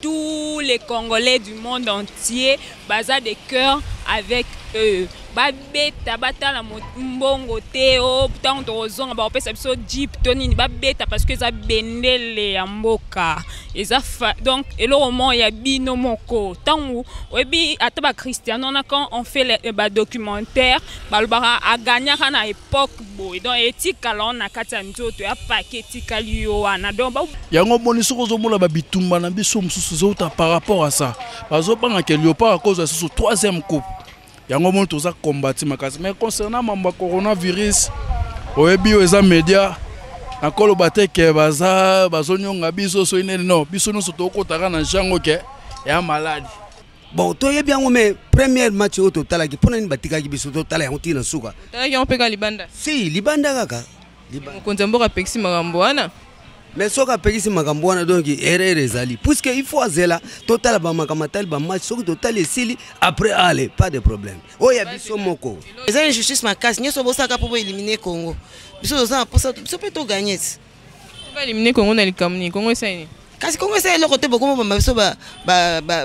Tous les Congolais du monde entier baza de cœur avec eux. Babeta batala mbongo te o oh, ntango tokozonga bakopesa biso jeep to nini babeta parce que eza bendele ya mboka eza donc eloko moko ya bino moko ntango oyebi ata bacristiano wana quand on fait badocumentaire balobaka agagnaka na époque boye donc etikala wana na kati ya nzoto ya pake etikali yo wana donc yango omoni soki ozomona babitumba na biso mosusu ezouta par rapport à ça bazobanga ke léopard akozwa lisusu troisième coupe yango omoni toza combati makasi mais concernant mambo ya coronavirus oyebi oyo eza média nakoloba te ke baza bazonyonga biso soki nini non biso nyonso tokotaka na jango ke ya maladi. Bon, toyebi yango, mais première match oyo totalaki, mpo na nini batikaki biso totala yango ntina suka? Totalaki yango mpe kaka libanda. Si, libanda kaka. Mokonzi ya mboka apekisi makambo wana. Mais soki apekisi makambo wana, donc erreur ezali, puisque il faut azela totala bamakambo atali bamatch. Soki totali esili, après ale pas de problème. Oyo ya biso moko. Eza injustice makasi nyonso bosalaka mpo boélimine Congo. Biso toza na mposa biso mpe toganye ti. Baélimine Congo na likambo nini? Congo esali nini? Kasi Congo esali eloko te. Bokoma bamba biso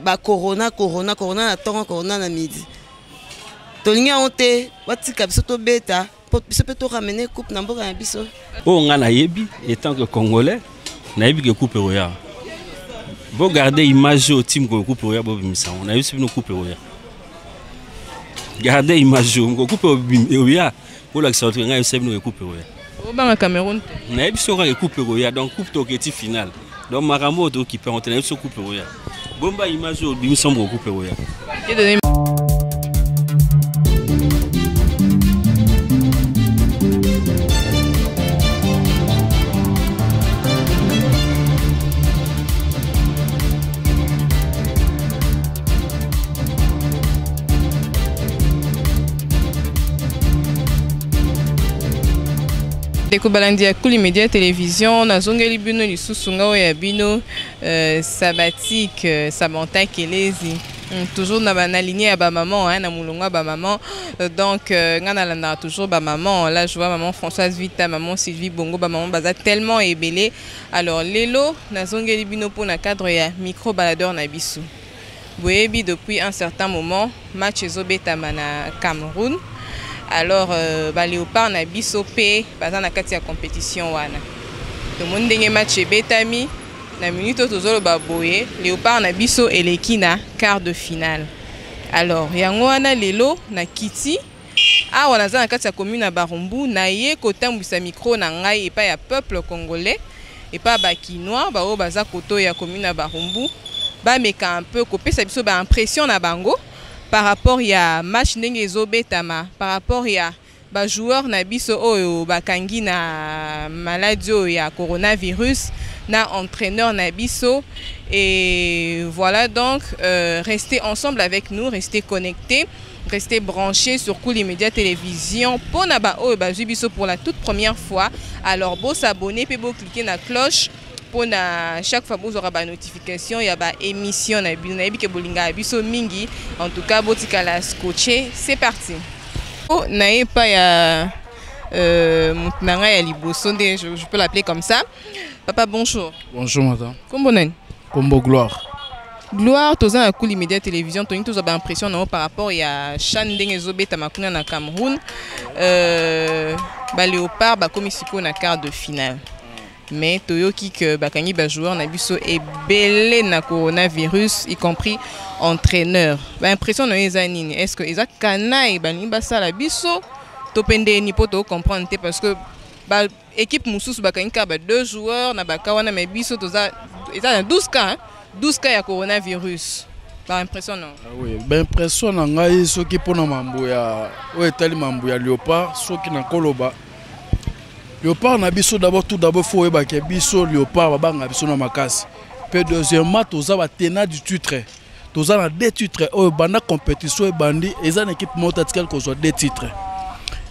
bacorona, corona, corona na ntongo, corona na midi. Tolingi yango te. Batika biso tobeta mpo biso mpe toramene coupe na mboka na biso. Oyo ngai nayebi etant que Congolais, nayebi ke coupe ekoya. Bogarde image oyo, team koyo coupe oya, bobimisa yango. Nayebisi bino, coupe oya. Garde image oyo, coupe oya, bolakisa bato. Ngai nayebisa bino ke coupe oya. Obanga Cameroun te. Nayebi so kaka coupe ekoya. Donc coupe toketi finale. Donc makambo oyo tokipe yango te. Nayebi so coupe ekoya. Bomba image oyo, bimisa moko, coupe ekoya. Ndeko balandi ya Kuli Media Télévision, nazongeli bino lisusu, nga oyo ya bino sabbatique Samantha Kelezi. Toujours na na lignée ya bamaman, hein, na molongo ya bamaman. Donc nga nalandaka toujours bamaman. Là je vois maman Françoise Vita, maman Sylvie Bongo, bamaman baza tellement ebele. Alors lelo nazongeli bino mpo na cadre ya micro baladeur na biso. Boyebi, depuis un certain moment match ezobetama na Cameroun. Alors baléopard na biso mpe baza na kati ya compétition wana. Tomoni ndenge match ebetami. Na minute oyo tozoloba boye, léopard na biso eleki na quart de finale. Alors yango wana lelo na kiti awa, naza na kati ya commune ya Barumbu. Naye kotambwisa micro na ngai epai ya peuple congolais, epai ya bakinois baoyo baza koto ya commune ya Barumbu, bameka un peu kopesa biso baimpression na bango par rapport ya match ndenge ezobetama, par rapport ya bajoueur na biso oyo bakangi na maladie oyo ya coronavirus, na entraîneur na biso. Et voilà, donc restez ensemble avec nous, restez connectés, restez branchés sur Kuli Media Télévision. Mpona baoyo bazwi biso pour la toute première fois, alors bosabonner mpe bocliquer na cloche mpona chaque fois bozwaka banotification ya baémission na bino. Nayebi ke bolingaka biso mingi. En tout cas botikala scotché. C'est parti. Naye epai ya motu na ngai ya liboso nde je peux l'appeler comme ça. Papa, bonjour. Bonjour madame. Kombo nani? Kombo Gloire. Gloire, toza na Kuli Media Télévision. Tolingi tozwa baimpression na yo par rapport ya CHAN ndenge ezobetama kuna na Cameroun. Baléopard bakomi sikoyo na quart de finale, mais toyoki ke bakangi bajoueur na biso ebele na coronavirus, y compris entraîneur. Baimpression na yo eza nini? Est ce que eza kanai balingi basala biso to mpe ndeni? Mpo tocomprendre te, parce que ba équipe mosusu bakangi kaka ba deux joueurs na baka wana, mais biso toza eza na 12 cas, hein? 12 cas ya coronavirus. Baimpression no? Ah oui, baimpression na ngai, soki mpona mambo ya oyo etali mambo ya léopard, soki nakoloba léopard na biso, d'abord, tout d'abord, faut oyebake biso léopard babanga biso na makasi. Mpe deuxièmement, toza batenant du titre. Toza na deux titres oyo banda compétition ebandi, eza na équipe moko tatikali kozwa deux titres.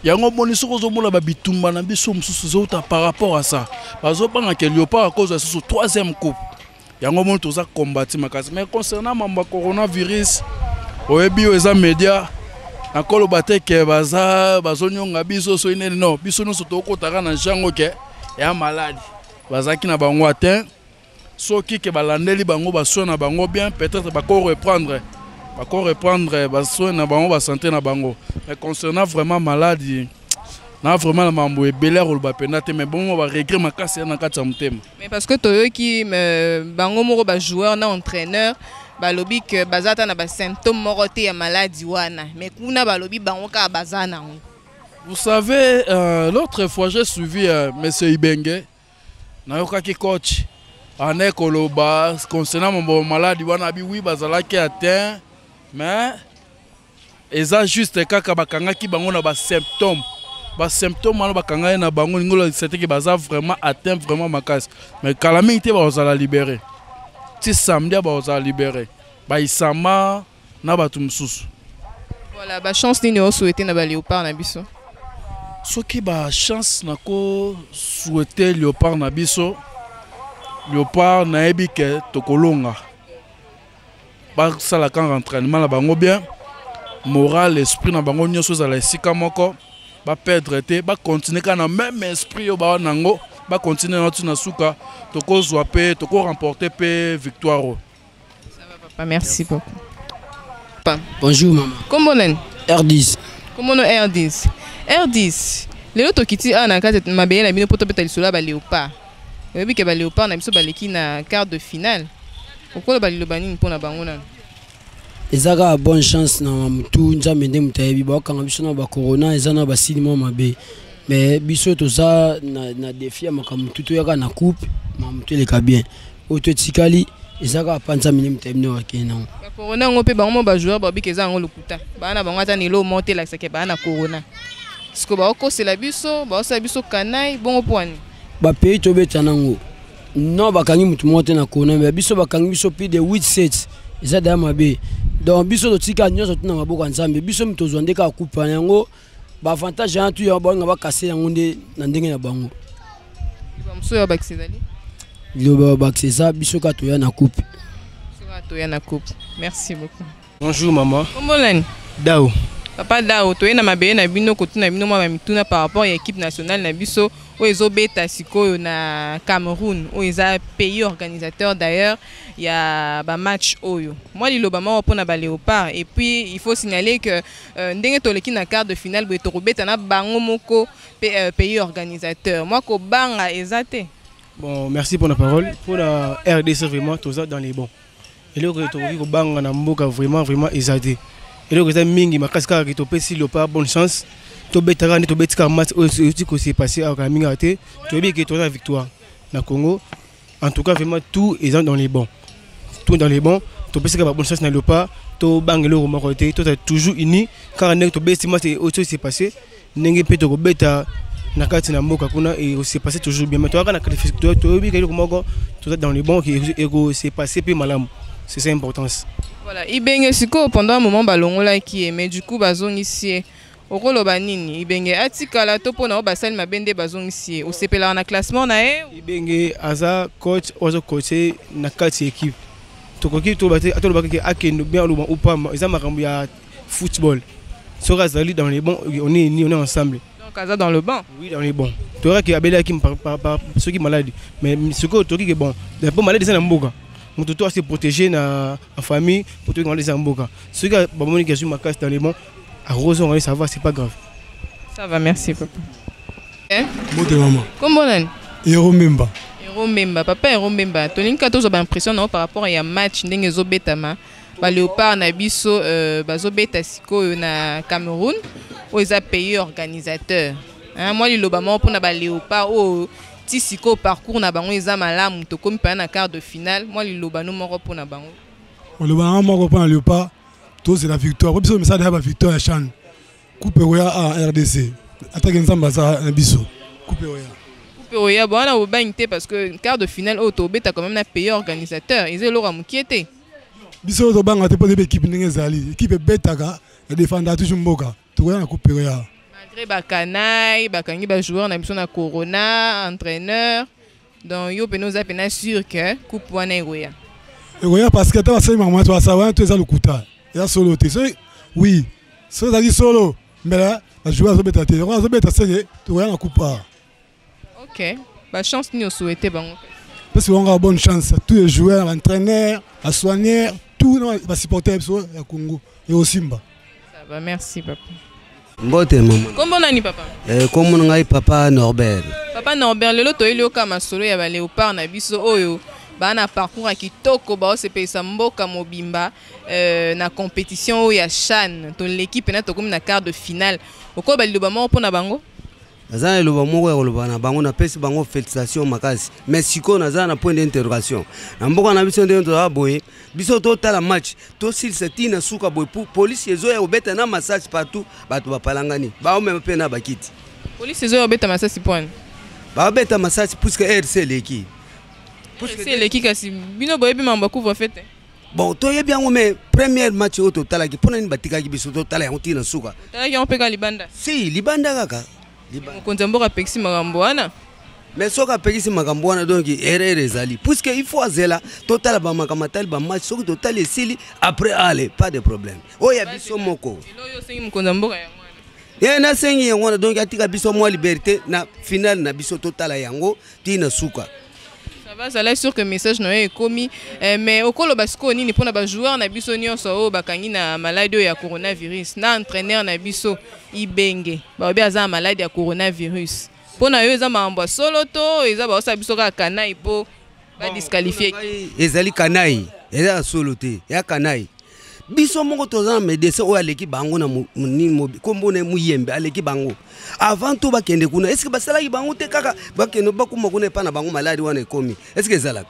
Yango omoni soki ozomona babitumba na biso mosusu ezouta par rapport à ça, bazobanga ke léopard akozwa lisusu troisième coupe. Yango omoni toza combati makasi. Mais concernant mambo ya coronavirus, oyebi oyo eza média, nakoloba te ke baza bazonyonga biso soki nini non, biso nyonso tokotaka na jango ke ya maladi. Bazalaki na bango atteint. Soki ke balandeli bango basoin na bango bien, peut-être bako reprendre, bako reprendre basoin na bango, basanté na bango. Mais concernant vraiment maladie na vraiment na mambo ebele ya koloba mpenza te, mais bongo baregret makasi ya na kati ya motema. Mais parce que toyoki bango moko bajoueur na entraîneur balobi ke baza ata na basymptôme moko te ya maladi wana, mais kuna balobi bango kaka baza nango. Vous savez, l'autre fois j'ai suivi monsieur Ibenge, nayokaki coach ane koloba concernant mambo maladi wana, abi oui, bazalaki atteint, mais eza juste kaka bakangaki bango na basymptôme, basymptôme wana bakanga ye na bango, lingi olakisa te ke baza vraiment atteint vraiment makasi. Mais kala mingi te bakozala libéré, ti samedi bakozala libéré, baisama na bato mosusu. Voilà, bachance nini osouhaite na baléopard na biso? Soki bachance, nakosouhaite Léopard na biso, Léopard nayebi ke tokolonga. Basala kaka entraînement na bango bien, moral, esprit na bango nyonso ezala esika moko, baperdre te, bacontinue kaka na même esprit oyo bawa nango, bacontinue na ntina suka, tokozwa mpe tokoremporte mpe victoire oyo. Ça va, papa, merci beaucoup. Papa. Bonjour maman. Kombo nani? R10. Kombo no R10. R10. Lelo tokiti awa na kati mabele na bino mpo tobeta lisolo ya baléopard. Oyebi ke baléopard na biso baleki na quart de finale. Okoloba liloba nini mpona bango nano? Eza kaka bonne chance na motu, Nzambe nde moto ayebi. Bakokanga biso na bacorona, eza na basili mwa mabe, mais biso toza na défi ya makambo motu, toyaka na coupe, makambo motu eleka bien. Oyo to etikali eza kaka mpa Nzambe nde moto ayebi nde akende nango. Bacorona yango mpe bango mo bajoueur babiki eza yango lokuta. Baa na bango ata na eloko moko te elakisaka baa na corona. Siko baokosela biso, baosala biso kanai bongo mpo wani? Bapays tobeta nango non, bakangi motu moko te na corona, mais biso bakangi biso plus de 8 7, eza daya mabe. Donc biso totika nyonso tu na maboko ya Nzambe. Biso moto tozwa nde kaka coupe na yango, baavantage wana tu yango balinga bakase yango nde na ndenge na bango. Mosusu oyo bakisi ezali? Liloba bakisi eza biso kaka toya na coupe. Biso kaka toya na coupe. Merci beaucoup. Bonjour maman. Kombo nani? Dao. Papa Dao, toye na mabele na bino kotuna bino mwa bamituna par rapport ya équipe nationale na biso oyo ezobeta sikoyo na Cameroun, oyo eza pays organisateur d'ailleurs ya bamatch oyo. Mwa liloba moko mpona baléopard, et puis il faut signaler que ndenge toleki na quart de finale boye, tokobeta na bango moko pays organisateur. Mwa kobanga eza te? Bon, merci pour la parole. Pour la RDC, vraiment, tout ça dans les bons. Eloko tokoki kobanga na mboka vraiment vraiment eza te. Eloko eza mingi makasi kaka topesi Léopard bonne chance, tobetaka nde tobetika match oyo euti kose passe awa kala mingi awa te. Toyebi ke toza na victoire na Congo. En tout cas, vraiment, tout eza dans les bons, tout dans les bons. Topesika ba bonne chance na Léopard, tobanga eloko moko te, tozala toujours uni kaka ndenge tobeti match oyo se passe, ndenge mpe tokobeta na kati na mboka kuna, ekose passe toujours bien. Mais toyaka na qualification, toyebi ke eloko moko toza dans les bons, ekose passe mpe malamu, c'est ça importance. Voilà, Ibenge sikoyo pendant un moment balongolaki ye, mais du coup bazongisi ye. Okoloba nini? Ibenge atikala to mpona oyo basali mabe nde bazongisi ye? Osepelaka na classement na ye? Ibenge aza coach oyo azocoache na kati ya équipe. Tokoki toloba te, atolobaka ke akende bien aloba ou pas, eza makambo ya football. Soki azali dans les bons, on est unis, on est ensemble. Donc aza dans le banc? Oui, dans les bons. Toyokaki abelaki soki maladi, mais sikoyo toyoki ke bon, po maladi eza na mboka, moto to ase protéger na famille po toyoki maladi eza na mboka. Soki bamoniki azwi makasi dans les bons, arrosonga, ça va, c'est pas grave. Ça va, merci papa. Eh? Mbote mama. Kombo nani? Hero Mbemba. Hero Mbemba, papa Hero Mbemba, tolingi kaka tozwa baimpression na yo par rapport ya match ndenge ezobetama. Baléopard na biso bazobeta sikoyo na Cameroun oyo eza pays organisateur. Hein, mwa liloba moko mpona baléopard oyo ti sikoyo parcours na bango eza malamu, tokomi mpena na quart de finale. Mwa liloba no moko mpona bango. Oloba nanga moko mpona Léopard, tozela victoire po biso misala ya bavictoire ya CHAN. Coupe oya a RDC, atake Nzambe aza na biso, coupe oya. Coupe oya bwana, bobangi te parce que quart de finale oyo tobeta quand même na pays organisateur, eza eloko ya mokie te. Biso oyo tobanga te mpo toyebi équipe ndenge ezali, équipe ebetaka, edefendaka toujours mboka. Tokoya na coupe oya. Malgré bakanai bakangi bajoueur na biso na corona, entraîneur, donc yo pene oza pena sûr que coupe wana ekoya? Ekoya parce que ata basali makambo to basala wana to eza lokuta, eza solo te. Soki oui, soki ezalaki solo mbela bajoueur azobeta te, yango azobeta seke tokoya na coupe a. Ok, bachance nini osouhaite bango? Parce que on bonne chance tous les joueurs, l'entraîneur, la soigneur, tout ba supporter biso ya Congo et au Simba. Ça va, merci papa. Mbote mama. Kombo nani papa? Kombo na ngai papa Norbert. Papa Norbert, lelo toyeli yoka masolo ya ba léopard na biso oyo baa na parcours ya kitoko, baosepelisa mboka mobimba na compétition oyo ya CHAN. Toleki mpena, tokomi na quart de finale. Okoyeba liloba moko mpona bango? Naza na liloba moko ya koloba na bango, napesi bango félicitation makasi, mais sikoyo naza na point d'interrogation na mboka na biso. Ndenge tozala boye, biso totala match, tosilisa ntina suka boye, polisi ezoya kobeta na masasi partout, bato bapalangani, baomema mpe na bakiti. Polisi ezoya kobeta masasi poine? Babeta masasi puisque RC eleki. RC eleki, kasi bino boyebi mambo ya couvre-feu te? Bon, toyebi yango, mais première match oyo totalaki, mpona nini batikaki biso totala yango ntina suka? Otalaki yango mpe kaka libanda? Si, libanda kaka. Mokonzi ya mboka apekisi makambo wana. Mais soki apekisi makambo wana, donc erreur ezali, puisque il faut azela totala bamakambo atali bamatch, soki totali esili, après ale, pas de problème. Oyo ya biso moko. Oyo osengi mokonzi ya mboka yango wana? Ye nasengi yango wana, donc atika biso mwa liberté na finale na biso, totala yango ntina suka. Ça va, zala sûr que message na yo ekomi. Mais okoloba sikoyo nini mpona bajoueur na biso nyonso oyo bakangi na maladi oyo ya coronavirus, na entraîneur na biso Ibenge, balobi aza na maladi ya coronavirus? Mpo na yo, eza makambo ya solo to eza baosala biso kaka kanai mpo badisqualifie? Ezali kanai, eza ya solo te, ya kanai. Biso moko toza na médecin oyo aleki bango na nkombo na ye Muyembe, aleki bango. Avant to bakende kuna, est-ce basalaki bango te? Kaka bakende, bakuma kuna epa na bango, maladi wana ekomi. Est-ce ezalaka?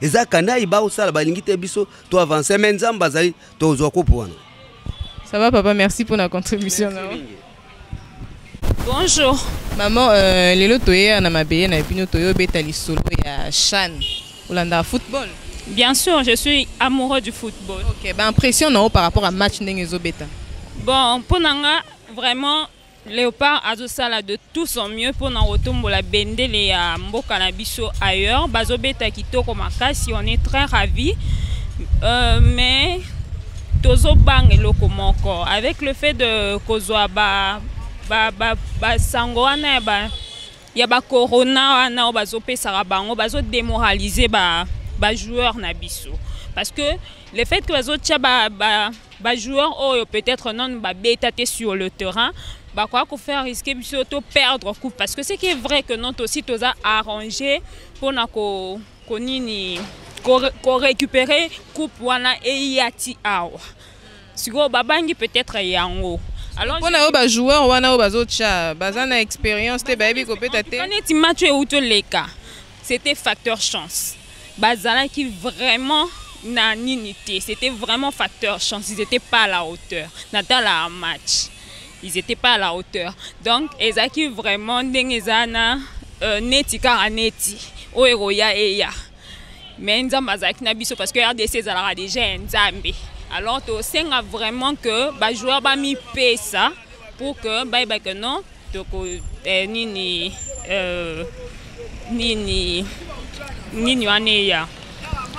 Eza kanai baosala, balingi te biso to avance, mais Nzambe azali, tozwa coupe wana. Ça va papa, merci pour la contribution. Bonjour. Maman, lelo toyeya na mabeye na bino, toyobeta lisolo ya CHAN. Olandaka football? Bien sûr, je suis amoureux du football. Ok, ba impression na yo par rapport à match ndenge ezobeta? Bon, mpo na nga, vraiment, Léopard azosala de tout son mieux mpona kotombola bendele ya mboka na biso ailleurs. Bazobeta kitoko makasi, on est très ravis. Mais tozobanga eloko moko avec le fait de kozwa basango wana ya bacorona wana oyo bazopesaka bango, bazodémoraliser bajoueur na biso, parce que le fait que bazotia bajoueur oyo peut-être nanu babeta te sur le terrain, bakoka kofaire risquer biso to perdre coupe, parce que ce qui est vrai que non, aussi toza arrangé mpona ko konini korécupérer coupe wana eya ti awa. Sikoyo babangi peut-être yango. Alors mpona oyo bajoueur wana oyo bazotya baza na expérience te, bayebi kobeta te? Neti match oyo euti oleka, c'était facteur chance. Bazalaki vraiment na nini te, c'était vraiment facteur chance, ils étaient pas à la hauteur. Natala match, ils étaient pas à la hauteur, donc ezalaki vraiment ndenge eza na neti kaka neti oyo ekoya eya, mais Nzambe azalaki na biso, parce que RDC ezalaka déjà ya Nzambe. Alors tosenga vraiment que bajoueur bamipesa pour que bayeba que non, toko nini wana eya,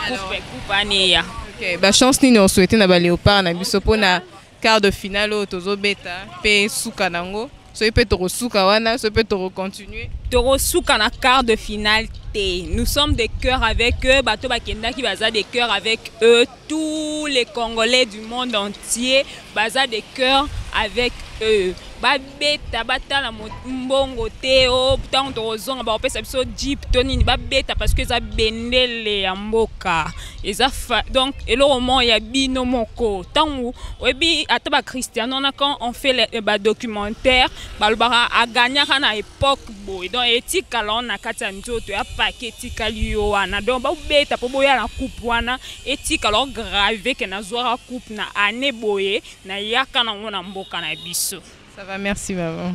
coupe wana eya. Ok, bachance nini osouhaite na baléopard na biso mpona quart de finale oyo tozobeta, mpe suka nango, soki mpe tokosuka wana, soki mpe tokocontinue? Tokosuka na quart de finale te. Nous sommes de cœur avec eux. Bato bakendaki baza de cœur avec eux, tous les Congolais du monde entier baza de cœur avec eux. Babeta, batala mbongo te o ntango tokozonga bakopesa biso jeep to nini, babeta parce que eza bendele ya mboka, eza donc eloko moko ya bino moko. Ntango oyebi ata bacristiano wana, quand on fait badocumentaire, balobaka aganyaka na époque boye, donc etikala wana na kati ya nzoto ya pake, etikali yo wana. Donc babeta mpo boya na coupe wana, etikala ogravé ke nazwaka coupe na année boye, nayaka nango na mboka na biso. Ça va, merci maman.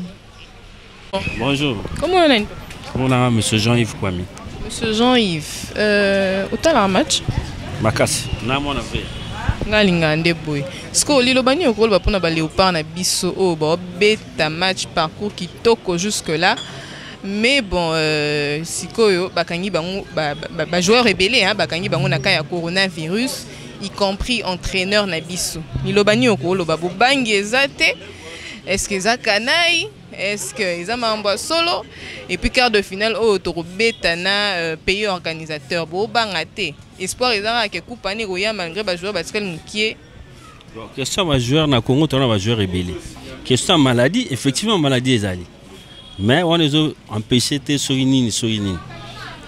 Bonjour. Comment on a Mon nom Monsieur Jean-Yves Kwami. Monsieur Jean-Yves, otala match? Makasi, na mwana ve. Nga alingaka nde boye. Sikoyo liloba nini okoloba mpona baléopard na biso oyo baobeta match, parcours kitoko jusque là, mais bon, sikoyo bakangi bango bajoueur ebele, hein, bakangi bango na cas ya coronavirus, y compris entraîneur na biso? Liloba nini okoloba? Bobangi eza te? Est ce que eza kanai? Est-ce que eza makambo ya solo? Et puis quart de finale oyo tokobeta na pays organisateur, bobanga te? Espoir eza kaka ke coupe wana ekoya malgré bajoueur batikali mokie? Bon, question ya bajoueur, na Congo tona bajoueur ebele. Question ya maladie, effectivement maladie ezali, mais wana ezo empêche te. Soki nini, soki nini,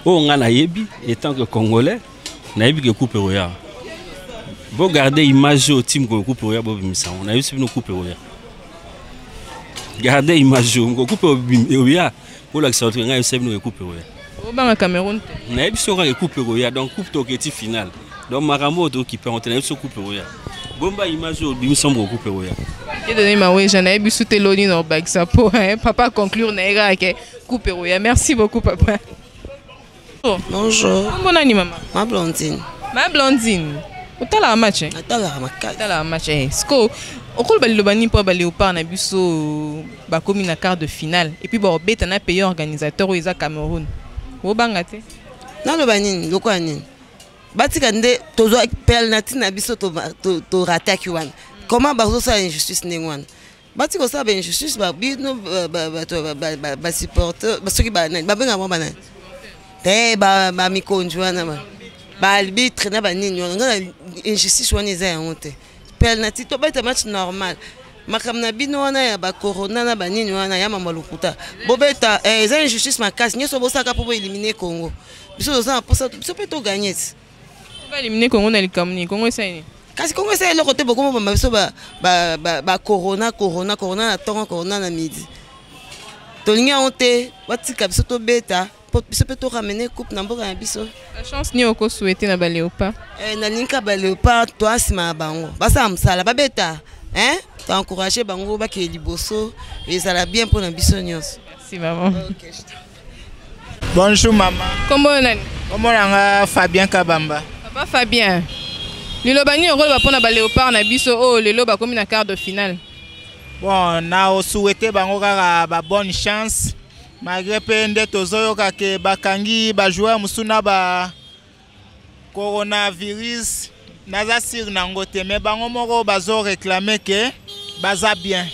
oyo ngai nayebi étant que Congolais, nayebi ke coupe ekoya. Bogarde image oyo, team koyo coupe oya, bobimisa yango. Nayebisi bino, coupe ekoya. Garde image oyo, coupe oya, bolakisa bato. Ngai nayebisa bino ke coupe ekoya. Obanga Cameroun te? Nayebi so kaka coupe ekoya. Donc coupe, toketi finale. Donc makambo oyo tokipe yango te. Nayebi so coupe ekoya. Bomba image oyo, obimisa moko, coupe ekoya. Dieudonné Maweja, nayebi su te loni na obakisa po papa conclure na ye kaka ke coupe ekoya. Merci beaucoup, papa. Bonjour. Kombo nani, mama? Ma Blondine. Ma Blondine, otalaka match, eh? Natalaka makasi. Otalaka match, eh. Siko okoloba liloba nini mpo baléopard na biso bakomi na quart de finale et puis baobeta na pays organisateur oyo eza Cameroun? Obanga te? Naloba nini? Lokola nini? Batika nde tozwa penalty na biso, torataki wana. Comment bazosala injustice ndenge wana? Batika kosala bainjustice. Bino bato basupporter, soki banani babengaka bango, banani te, bamikonzi wana, baarbitre na banini wana, ngai na injustice wana eza yango te. Penalty, tobeta match normal. Makambo na bino wana ya bacorona na banini wana ya mambo ya lokuta, bobeta eza injustice makasi. Nyonso bosalaka mpo boélimine Congo. Biso toza na mposa, biso mpe toganye ti. Baélimine Congo na likambo nini? Congo esali nini? Kasi Congo esali eloko te. Bokoma bamba biso bacorona, corona, corona na ntongo, corona na midi. Tolingi yango te. Batika biso tobeta mpo biso mpe toramene coupe na mboka na biso. Chance nini okosouhaite na baléopard? Nalingi ka baléopard, toa nsima ya bango, basala mosala, babeta, toencourage bango, bakende liboso, ezala bien mpona biso nyonso. Merci, maman. Okay. Bonjour, mama. Kombo nani? Kombo nanga Fabien Kabamba. Papa Fabien, liloba nini okoloba mpona baléopard na biso oyo lelo bakomi na quart de finale? Bon, na osouhaite bango kaka ba bonne chance, malgré mpe nde tozoyoka ke bakangi bajoueur mosusu na ba coronavirus. Naza sûr nango te, mais bango moko bazoréclame ke baza bien.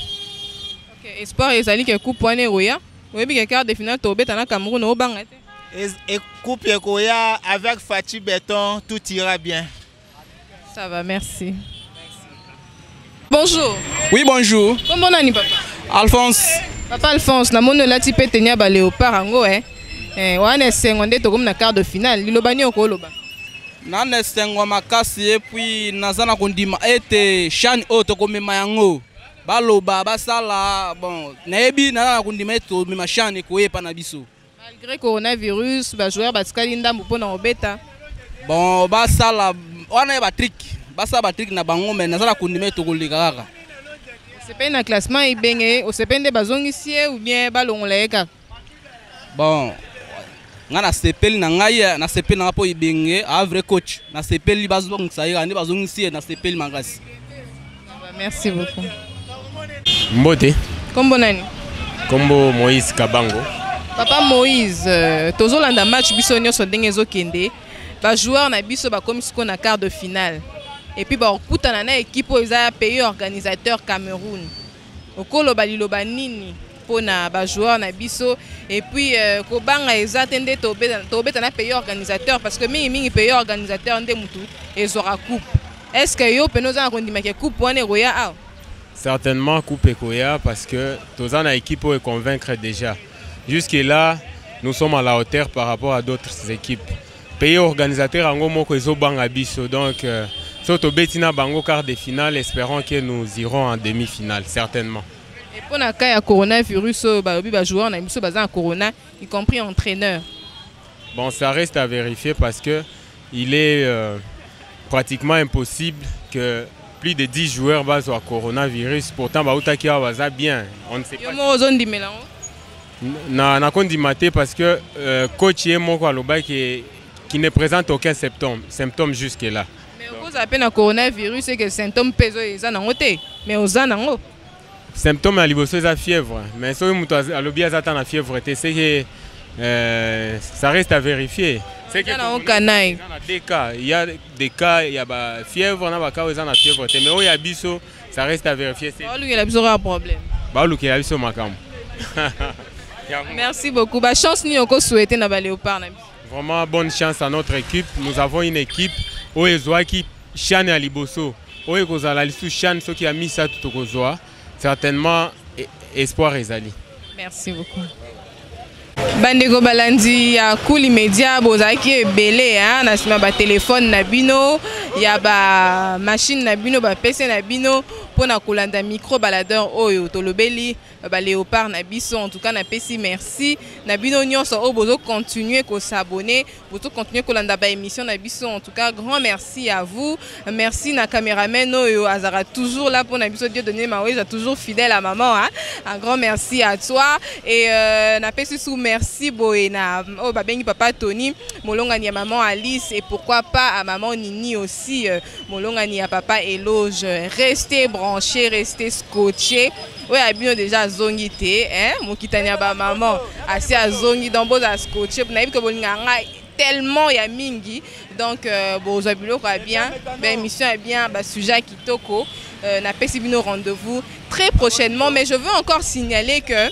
Okay, espoir ezali ke coupe wana ekoya. Oyebi ke quart de finale tobeta na Cameroun, obanga te? Coupe ekoya. Avec Fatshi Béton, tout ira bien. Ça va, merci. Bonjour. Oui, bonjour. Kombo nani, papa? Alphonse. Papa Alphonse, namoni olati mpe tenue ya baléopard yango, wana esengo nde tokomi na quart de finale. Liloba nini okoloba? Nana esengo makasi. Et puis naza na kondima ete CHAN oyo tokomema yango. Baloba, basala, bon, nayebi, naza na kondima ete tomema CHAN, ekoyepa na biso. Malgré coronavirus, bajoueur batikali ndambu mpona kobeta. Bon, basala wana ye batrick, basala batrick na bango, mais naza na kondima ete tokoleka kaka. Osepeli na classement Ibenge? Osepeli nde bazongisi ye ou bien balongola ye kaka? Bon, ngai nasepeli na ngai, nasepeli na nga mpo Ibenge a vrai coach. Nasepeli bazongisa ye kaka nde bazongisi ye, nasepeli makasi. Merci beaucoup. Mbote. Kombo nani? Kombo Moïse Kabango. Papa Moïse, tozolanda match biso nyonso ndenge ezokende. Bajoueur na biso bakomi sikoyo na quart de finale et puis bakokutana na équipe oyo eza ya pays organisateur, Cameroun. Okoloba liloba nini mpona bajoueur na biso? Et puis kobanga eza te nde tobeta na pays organisateur? Parce que mingimingi pays organisateur nde mutu ezwaka coupe. Est ce que yo pene oza na kondima ke coupe wana ekoya awa? Certainement, coupe ekoya, parce que toza na équipe oyo convaincre déjà. Jusque là, nous sommes à la hauteur par rapport à d'autres équipes. Pays organisateur yango moko ezobanga biso. Donc so tobeti na bango quart de finale, espérons que nous irons en demi-finale, certainement. Et mpo na cas ya coronavirus oyo balobi bajoueur na biso baza na corona, y compris entraîneur? Bon, ça reste à vérifier, parce que il est pratiquement impossible que plus de 10 joueurs bazwa coronavirus. Pourtant bautaki awa, baza bien. On ne sait Yo pas. moko ozondimela yango? Na nakondima te, parce que coach ye moko alobaki qui ne présente aucun symptôme jusque là. Mais okozala mpe na coronavirus eke symptôme mpe eza nango te, mais oza nango. Symptôme ya liboso eza fièvre, mais soki moto alobi aza ata na fièvre te, c'est que ça reste à vérifier. C'est que Eza nango kanai. Eza na deux cas. Il y a des cas ya ba fièvre na ba cas oyo eza na fièvre te, mais oyo ya biso, ça reste à vérifier. Baolukela biso kaka problème. Baolukela biso makambo. Merci beaucoup. Bachance nini okosouhaite na baléopard na biso? Vraiment, bonne chance à notre équipe. Nous avons une équipe oyo ezwaki CHAN ya liboso, oyo ekozala lisusu CHAN soki ya misato tokozwa certainement. Espoir ezali. Merci beaucoup. Bandeko balandi ya Kuli Media, bozalaki ebele hein, na nsima batelefone na bino, ya bamashine na bino, bapese na bino mpona kolanda micro baladeur oyo tolobeli baléopard na biso. En tout cas, napesi merci na bino nyonso oyo bozocontinue kosabonner, bozocontinue kolanda baémission na biso. En tout cas, grand merci à vous. Merci na caméraman oyo azalaka toujours là mpona biso, Dieudonné Maweza, toujours fidèle à maman, hein? Un grand merci à toi. Et napesi su merci boye na oyo babengi papa Tony, molongani ya maman Alice, et pourquoi pas à maman Nini aussi, molongani ya papa Eloge. Restez branchés, restez scotchés. Oyo ya bino déjà azongi te, hein? Mokitani ya bamama asi azongi, donc bozala scotché. Nayebi ke bolingaka ngai tellement ya mingi, donc bozwa biloko ya bien, baémission ya bien, basujet ya kitoko. Napesi bino rendez-vous très prochainement, mais je veux encore signaler que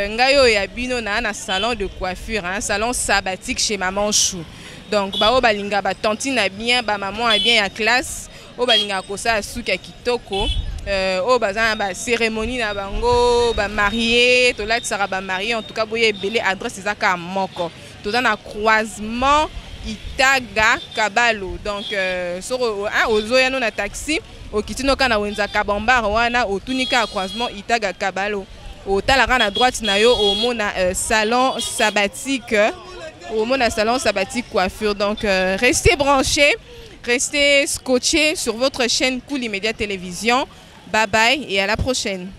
ngai oyo ya bino na salon de coiffure, hein, salon sabbatique chez Maman Chou. Donc baoyo balingaka batantine ya bien, bamama ya bien, ya classe, oyo balingaka kosala suki ya kitoko, oyo baza na bacérémonie na bango, bamarie, tolatisaka bamarie. En tout cas, boye ebele. Adresse eza kaka moko, toza na croisement Itaga Kabalo. Donc soki ozoya no na taxi, okiti no kaka na wenza Kabambar wana, otuni kaka croisement Itaga Kabalo, otalaka na droite na yo, omona salon sabbatique, omona salon sabbatique coiffure. Donc restez branchés, restez scotchés sur votre chaîne Cool Immédiat Télévision. Bye bye et à la prochaine.